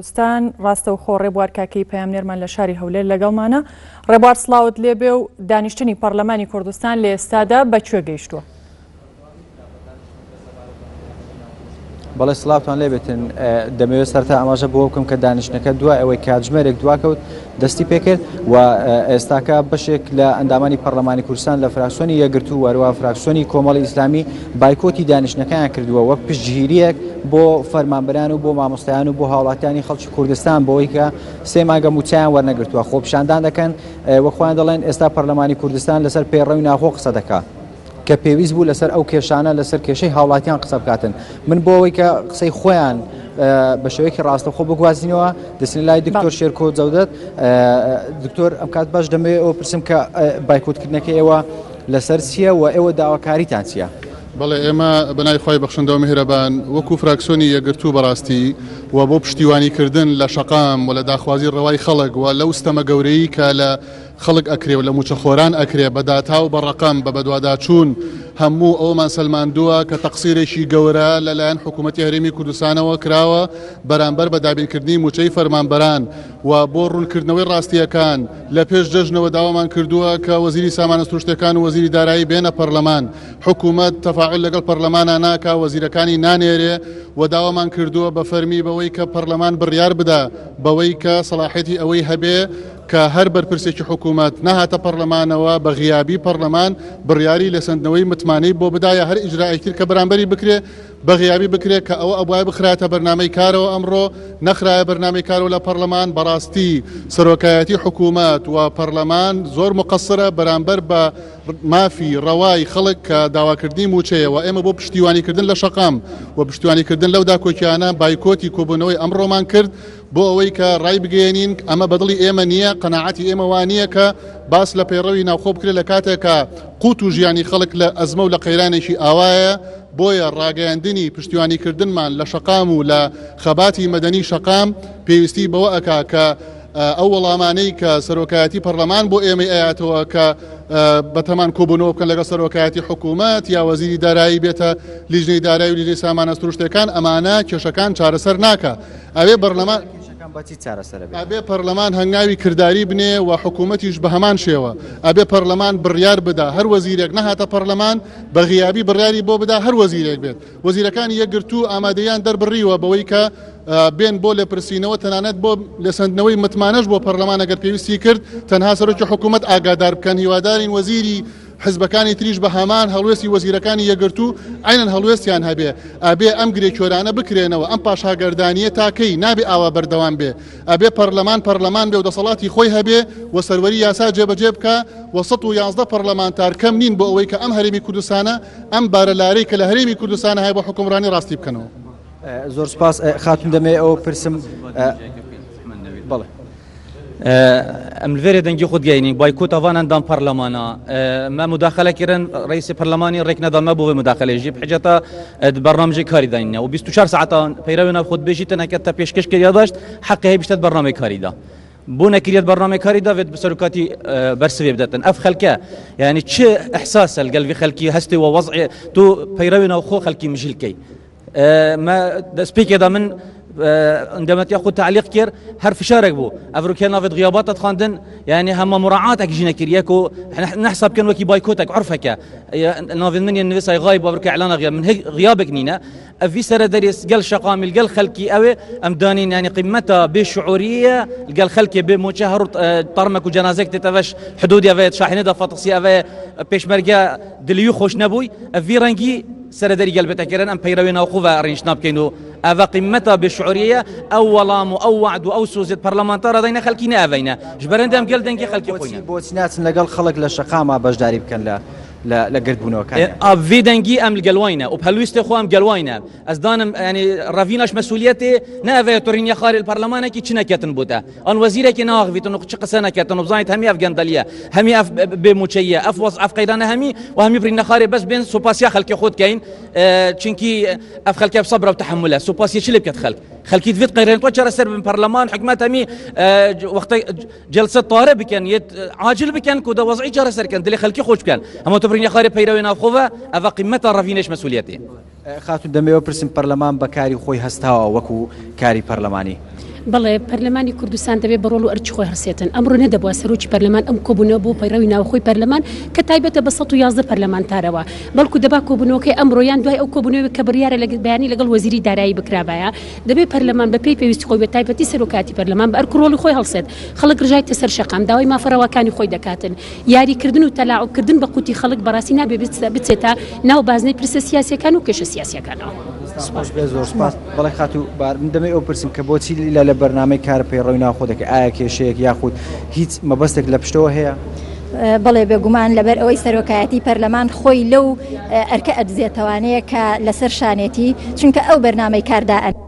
کوردستان، ڕاستەوخۆ ڕێبوار کاکەیی پەیامنێرمان لە شاری هەولێر لەگەڵمانە. ڕێبوار سڵاوت لێبێ و دانیشتنی پەڕلەمانی کوردستان لە ئێستادا بە کوێ گەیشتووە؟ بەڵێ سڵاوتان لێبێتن دەمەوێت سەرتا ئاماژە بۆ بکەم کە دانیشتنەکە دوای ئەوەی کاتژمێرێک دواکەوت دەستی پێکرد و ئێستاکە بەشێک لە ئەندامانی پەرلەمانی کوردستان لە فراکسیۆنی یەکگرتوو و هەروەها فراکسیۆنی کۆمەڵی ئیسلامی بایکۆتی دانیشتنەکەیان کردووە وەک پشتگیرییەک بۆ فەرمانبەران و بۆ مامۆستایان و بۆ هاوڵاتیانی خەڵکی کوردستان بۆی کە سێ مانگە مووچەیان وەرنەگرتووە خۆپیشاندان دەکەن وەک خۆیان دەڵێن ئێستا پەرلەمانی کوردستان لەسەر پەیڕەوی ناوخۆ قسە دەکات. کە پێویست بوو لەسەر ئەو کێشانە لەسەر کێشەی هاوڵاتیان قسە بکاتن من بۆ ئەوەی کە قسەی خۆیان بە شێوەیەکی ڕاستەخۆ بگوازینەوە دەچنە لای دکتۆر شێرکۆ جەودەت دکتۆر ئەم کات باش دەمەوێت ئەوە پرسم کە بایکۆتکردنەکە ئێوە لەسەر چییە و ئێوە داواکاریتان چییە؟ بەڵێ ئێمە بەناوی خوای بەخشندە و میهرەبان وەکو فراکسیۆنی یەکگرتوو بەڕاستی و بۆ پشتیوانی کردن لە شەقام و لە داخوازی ڕەوای خەڵک و لەو ستەمە گەورەی کە لە خەڵک ئەکرێ و لە مووچەخۆران ئەکرێ بە داتا و بە ڕەقەم بە بەدواداچوون هەموو ئەوەمان سەلماندووە کە تەقسیرێکی گەورە لە لایەن حکوومەتی هەرێمی کوردستانەوە کراوە بەرامبەر بە دابینکردنی مووچەی فەرمانبەران و بۆ ڕوونکردنەوەی ڕاستییەکان لە پێش جەژنەوە داوامان کردووە کە وەزیری سامانە سروشتیەکان و وەزیری دارایی بێنە پەرلەمان حکوومەت تەفاعول لەگەڵ پەرلەمانا ناکا وەزیرەکانی نانێرێ و داوامان کردووە بە فەرمی بەوەی کە پەرلەمان بڕیار بدا بەوەی کە سەڵاحیەتی ئەوەی هەبێ کە هەر بەرپرسێکی حکوومەت نەهاتە پەڕلەمانەوە بە غیابی پەڕلەمان بڕیاری لێسەندنەوەی متمانەی بۆ بدا یا هەر ئیجرائێکی تر کە بەرامبەری بکرێ بە غیابی بکرێ کە ئەوە ئەبوایە بخرایەتە بەرنامەی کارەوە ئەمڕۆ نەخرایە بەرنامەی کارەوە لە پەڕلەمان بەڕاستی سەرۆکایەتی حکوومەت و پەڕلەمان زۆر مقەسرە بەرامبەر بە مافی ڕەوای خەڵک کە داواکردنی مووچەیە و ئێمە بۆ پشتیوانیکردن لە شەقام و پشتیوانیکردن لەو داکۆکیانە بایکۆتی کۆبوونەوەی ئەمڕۆمان کرد بۆ ئەوەی کە ڕایبگەیەنین ئەمە بە دڵی ئێمە نییە، قەناعەتی ئێمە وا نییە کە باس لە پەیڕەوی ناوخۆ بکرێت لە کاتێکا قوت و ژیانی خەڵک لە ئەزمە و لە قەیرانێکی ئاوایە، بۆیە ڕاگەیاندنی پشتیوانیکردنمان لە شەقام و لە خەباتی مەدەنی شەقام پێویستی بەوە ئەکا کە ئەو وەڵامانەی کە سەرۆکایەتی پەرلەمان بۆ ئێمەی ئەیاتەوە کە بەتەمان کۆبوونەوە بکەن لەگەڵ سەرۆکایەتی حکوومەت یا وەزیری دارایی بێتە لیژنەی دارایی و لیژنەی سامانە سروشتەکان ئەمانە کێشەکان چارەسەر ناکا. ئەبێ بەرلەمان کێشەکان بە چی چارەسەر ئەبێ؟ ئەبێ پەرلەمان هەنگاوی کرداری بنێ و حکوومەتیش بە هەمان شێوە. ئەبێ پەرلەمان بڕیار بدا هەر وەزیرێک نەهاتە پەرلەمان بە غیابی بڕیاری بۆ بدا هەر وەزیرێک بێت. وەزیرەکانی یەکگرتوو ئامادەییان دەربڕیوە بەوەی کە بێن بۆ لێپرسینەوە تەنانەت بۆ لێسەندنەوەی متمانەش بۆ پەرلەمان ئەگەر پێویستی کرد تەنها سەرۆکی حکوومەت ئاگادار بکەن هیوادارین وەزیری حزبەکانی تریش بە هەمان هەڵوێستی وەزیرەکانی یەکگرتوو عەینەن هەڵوێستیان هەبێ. ئەبێ ئەم گرێ کۆرانە بکرێنەوە، ئەم پاشاگەردانییە تا کەی؟ نابێ ئاوا بەردەوام بێ. ئەبێ پەرلەمان پەرلەمان بێ و دەسەڵاتی خۆی هەبێ و سەروەری یاسا جێبەجێ بکا و 111 پەرلەمانتار کەم نین بۆ ئەوەی کە ئەم هەرێمی کوردستانە ئەم بارە لارەی کە لە هەرێمی کوردستانە هەیە بۆ حوکمڕانی ڕاستی بکەنەوە. زۆر سوپاس خاتوون دەمەوێ ئەوە پرسم بەڵێ. ئەم لەێرێ دەنگی خود گەینین بایکۆت ئەوان ئەندام پەرلەمانە مە مداخلە کردن ڕئیسی پەرلەمانی ڕێک نەدا مە بۆ مداخلەیە بحجەتە بەرنامجی کاری داینە و 24 ساعتە پەیرەوی ناو خود بێژی تەنەکە تا پێشکەش کرد یاداشت حەقی هەیە بشتت بەرنامەی کاریدا بۆ نەکرێت بەرنامەی کاری داوێت بسەرکاتی بەرسوێ بدەتن ئەف خەلکە یعنی چ احساسە لەگەل وی خەلکی هەستی و وەزعی تو پەیرەوی ناوخۆ خەلکی مژیلکەی مە دەستپێکێدا من ئەندامەتیا خۆ تعلیق کرد هەر فشارێک بوو ئەڤروکێ ناوێت غیابات خواندن یعنی هەمە مراعاتێک ژینە کرد یەک و نحساب بکەن وەکی بایکۆتێک عرفەکە ناوێت من نویسای غایب ئەڤروکە ئەلانە غیاب من غیابێک نینە ئەڤی سەرە دەرێس گەل شەقامیل گەل خەلکی ئەوێ ئەم دانین ینی قیمەتە بێ شعوریە گەل خەلکێ بێ موچە هەر تەرمەک و جەنازێک تێتەڤش حدودی ئەڤێت شاحینەدا فەتەسی ئەڤێ پێشمەرگە دلیوی خۆش نەبووی ئەڤی ڕەنگی سەرە دەری گەل بێتە کردن ئەم پەیرەوی ناوخۆ و ڕینشنا بکەین و ئەڤە قیمەتە بێ شعوریە ئەو وەڵام و ئەو وعد و ئەو سۆزێت پەرلەمانتارە داینە خەلکی نەئەڤینە ژبەرەندەم گەل دەنگی خەلکی خۆینە. بۆچی ناچن لەگەڵ خەڵک لە شەقاما بەشداری بکەن لە لە گردبوونەوەکانیان؟ ئەڤ دەنگی ئەم گەلواینە و پەلویستێ خۆ ئەم گەلواینە ئەس دانم ینی ڕەڤیناش مەسولیەتێ نەئەڤەیە توڕینیە خارێ پەرلەمانێکی چ نەکەتن بوتە ئەن وەزیرێکی ناخڤیتن و چ قسە نەکەتن و بزانیت هەمی ئەف گەندەلیە هەمی ئەف بێ موچەیە ئەف وەز ئەف قەیرانە هەمی و هەمی برینە خارێ بەس بێن سوپاسیا خەلکی خۆت کەین چونکی ئەف خەلکە سەبرە و تەحملە سوپاسی چ لێ بکەت خەلک خەلکی دوێت قەیران تو چارەسەر بن پەرلەمان حکومەت هەمی وەختە جلسە طارئ بکەن یەت عاجل بکەن کو دە وەزعی چارەسەر کەن دلێ خەلکی خۆش بکەن هەمە تو برینە خارێ پەیرەوی ناوخۆوە ئەڤ قیمەتە ڕەڤینێش مەسئولیەتێ خاتوون دەمەوێ بپرسم پەرلەمان بە کاری خۆی هەستاوە وەکو کاری پەرلەمانی؟ بەڵێ پەرلەمانی کوردستان دەبێ بە ڕۆڵ و ئەرکی خۆی هەڵسێتن. ئەمڕۆ نەدەبوا سەرۆکی پەرلەمان ئەم کۆبوونەوە بۆ پەیڕەوی ناوخۆی پەرلەمان کە تایبەتە بە 111 پەرلەمانتارەوە، بەڵکو دەبا کۆبوونەوەکەی ئەمڕۆ یان دوای ئەو کۆبوونەوەی کە بڕیارە لە بەیانی لەگەڵ وەزیری دارایی بکرابایە، دەبێ پەرلەمان بە پێی پێویستی خۆی بە تایبەتی سەرۆکایەتی پەرلەمان بە ئەرک و ڕۆڵی خۆی هەڵسێت. خەڵک ڕژایتە سەر شەقام داوای مافە ڕەواکانی خۆی دەکاتن. یاری کردن و تەلاعوب کردن بە قوتی خەڵک بەڕاستی نابێ بچێتە ناو بازنەی پرسە سیاسیەکان و کێشە سیاسیەکانەوە. دەستان خۆش بێت زۆر سوپاس. بەڵێ خاتوو بار من دەمەوێت ئەوە بپرسم کە بۆچی لە لە بەرنامەی کار پەیڕەوی ناوخۆ دەکەی ئایا کێشەیەک یاخود هیچ مەبەستێک لە پشتەوە هەیە؟ بەڵێ بێگومان لەبەر ئەوەی سەرۆکایەتی پەرلەمان خۆی لەو ئەرکە ئەدزێتەوانەیە کە لەسەر شانێتی چونکە ئەو بەرنامەی کاردا ئەن.